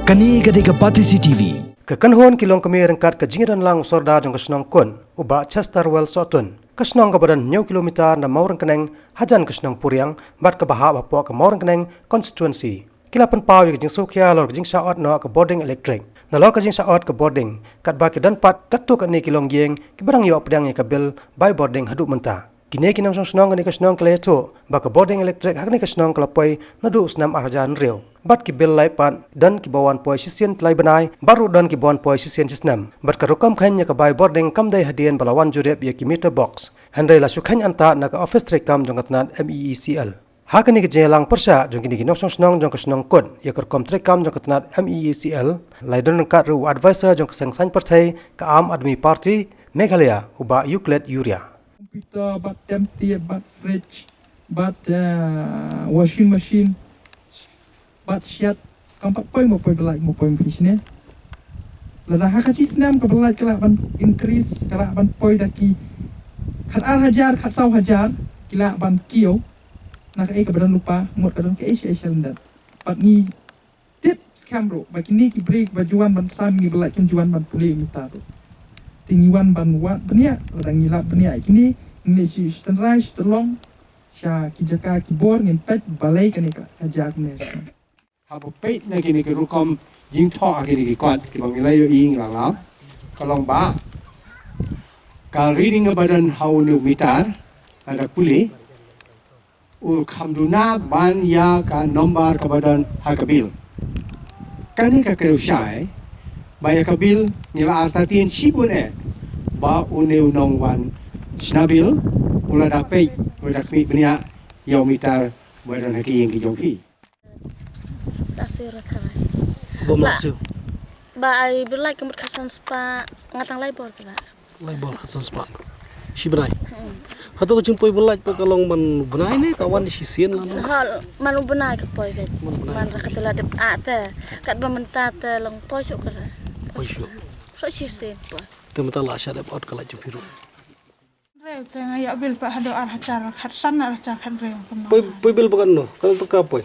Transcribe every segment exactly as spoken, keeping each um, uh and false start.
Kane ka dei ka Batesi T V. Ka kynhun ki longkmie ryngkat ka jingïadonlang u Sordar jong ka shnong Kut, u Bah Chesterwell Sohtun. Ka shnong kaba don hynñiew kilometer na Mawryngkneng, hajan ka shnong Puriang, bad kaba hap hapoh ka Mawryngkneng constituency. Ki la pynpaw ïa ka jingsngewkhia halor ka jingshah ot noh ka bording elektrik. Nalor ka jingshah ot ka bording, katba ki don pat katto katne ki longïing, kiba dang ïoh pdiang ïa ka bill bai bording haduh mynta. Kine ki nongshong shnong kane ka shnong ki la ïathuh ba ka bording elektrik ha kane ka shnong ka la poi naduh u snem ar hajar hynriew. Bad ki bill lait pat don kiba wan poi shisien lai bnai, bad ruh don kiba wan poi shisien shisnem. Bad ka rukom kheiñ ïa ka bai bording kam dei hadien ba la wan jurip ïa ki meter box. Hynrei la shu kheiñ antad na ka ophis treikam jong ka tnat M E E C L. Ha kane ka jingïalang pyrshah jong kine ki nongshong shnong jong ka shnong Kut ïa ka rukom treikam jong ka tnat M E E C L, la ïadon ryngkat ruh u advisor jong ka seng saiñ pyrthei ka Aam Aadmi Party Meghalaya, u Bah Euclid Yuria. Computer, bad tem tiep, bad fridge, bad, eh, washing machine, bad shed, kam pat poi mo poi ba lait mo poi mo phi shine. Lada ha ka shi snem ka ba lait ka lah ban increase, ka lah ban poi da ki khat ar hajar, khat saw hajar, ki lah ban kiew. Na kaei kaba don lypa, mut ka don kaei shi ei sha lyndet. Bad ngi tip skhem ruh ba kine ki briew ba ju wan ban sam ngi ba lait kim ju wan ban pule ïa u meter ruh. Te ngi wan ban wad bniah, lada ngi lap bniah ïa kine, ngi leit shi tynrai shi tyllong, sha ki jaka ki bor, ngin peit balei kane ka, ka jia kumne. Haba peit na kine ki rukom jingthoh ha kine ki kot kiba ngi la ïohi ngi la lap, ka long ba ka reading ba don ha une u meter, lada pule, u kham duna ban ïa ka nombar kaba don ha ka bill. Kane ka kdew shai ba ïa ka bill ngi la artatien shibun eh ba une u nongwan shna bill u la da peit, u la da khmih bniah ïa u meter ba don ha ki ïing ki jong phi. Da sir tharai. Bom la sir. Ba ai bill lait ka mut khatsan spah, nga tang lai bor te ba. Lai bor khatsan spah. Shi bnai. Hato ka jingpoi bill lait ka long man u bnai ne ka wan shisien la? Ha, man u bnai ka poi beit. Man u bnai. Man ra ka te la dep ah te. Katba mynta te long poi shuh ka ra. Poi shuh. Shuh shisien poi. Te mynta la sha dep ot ka lait jong phi ruh. Hynriew te nga ïoh bill pat haduh ar hajar khatsan, ar hajar khathynriew. Poi, poi bill ba katno? Katno tyngka poi?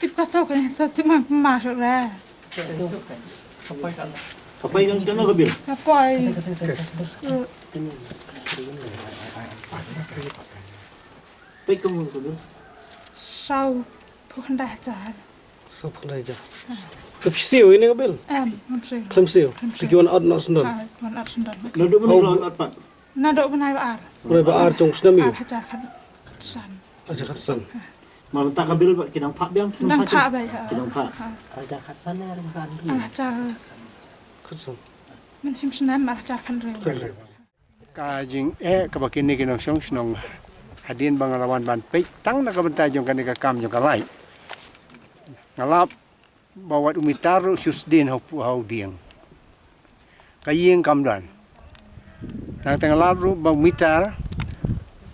Tip kato ka, to tip ngan pynmap shuh re. Ka poi katno ka bill? Ka poi. Poi katno ka bill? Sawphew khyndai hajar. Sawphew khyndai hajar. Te phi siew ïa kane ka bill? Em, ngan siew. Khlem siew. Khlem siew. Te ki wan ot noh syndon. Ha, wan ot syndon. Naduh mynno la wan ot pat? Naduh bnai ba ar. Bnai ba ar jong u snem ïa. Ar hajar khat, khatsan. Ar hajar khatsan. Mar ta ka bill ba ki dang phah biang, ki dang phah. Dang phah beit, ha. Ki dang phah. Ha. Ar hajar khatsan ne ar hajar khathynriew? Ar hajar khatsan. Mynsiem snem ar hajar khathynriew. Ka jingeh kaba kine ki nongshong shnong hadien ba nga la wan ban peit tang na ka bynta jong kane ka kam jong ka lait. Nga lap ba wat u meter ruh shu sdien ha u, ha u dieng. Ka ïing kam don. Nangta nga lap ruh ba u meter,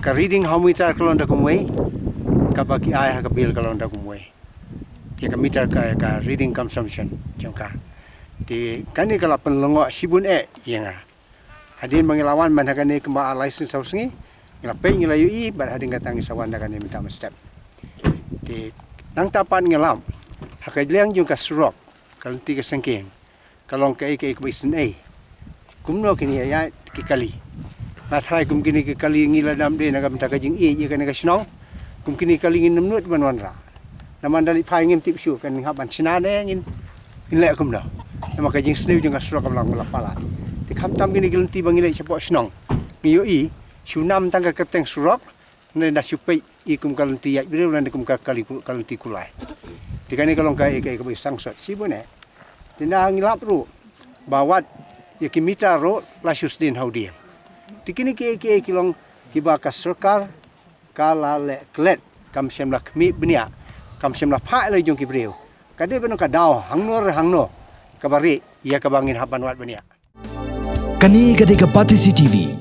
ka reading ha u meter ka long da kumwei, kaba ki ai ha ka bill ka long da kumwei. Ïa ka meter ka, ka reading consumption jong ka. Te kane ka la pynlyngngoh shibun eh ïa nga. Hadien ba ngi la wan man ha kane kumba ar lai sngi saw sngi, ngi la peit ngi la ïohi, bad hadien kata ngi sa wan da kane mynta mynstep. Te nangta pat ngi lap ha ka liang jong ka surok, ka lynti ka sengkeng, ka long kaei kaei kaba isynei. Kumno kine ïa ki kali? Nga tharai kum kine ki kali ngi la dam dei na ka bynta ka jingïeit ïa kane ka shnong. Kum kine ki kali ngin ym nud ban wanrah. Namar da leit phai ngim tip shuh kan hap ban shna ne ngin, ngin leh kumno. Namar ka jingsniew jong ka surok ka long la palat. Te khamtam kine ki lynti ba ngi leit shapoh shnong, ngi ïohi shu nam tang ka kyrteng surok, ne da shu peit i kum ka lynti ïaid briew lane kum ka kali ku-, ka lynti kulai. Te kane ka long kaei kaei kaba sangsot shibun eh. Te nda ngi lap ruh ba wat ïa ki meter ruh la shu sdien ha u dieng. Te kine kiei kiei ki long kiba ka sorkar ka la leh klet, kam shym la khmih bniah, kam shym la phah ïa la jong ki briew. Ka dei ban long ka daw hangno re hangno kaba rieh ïa kaba ngin hap ban wad bniah. Kane ka dei ka Batesi T V.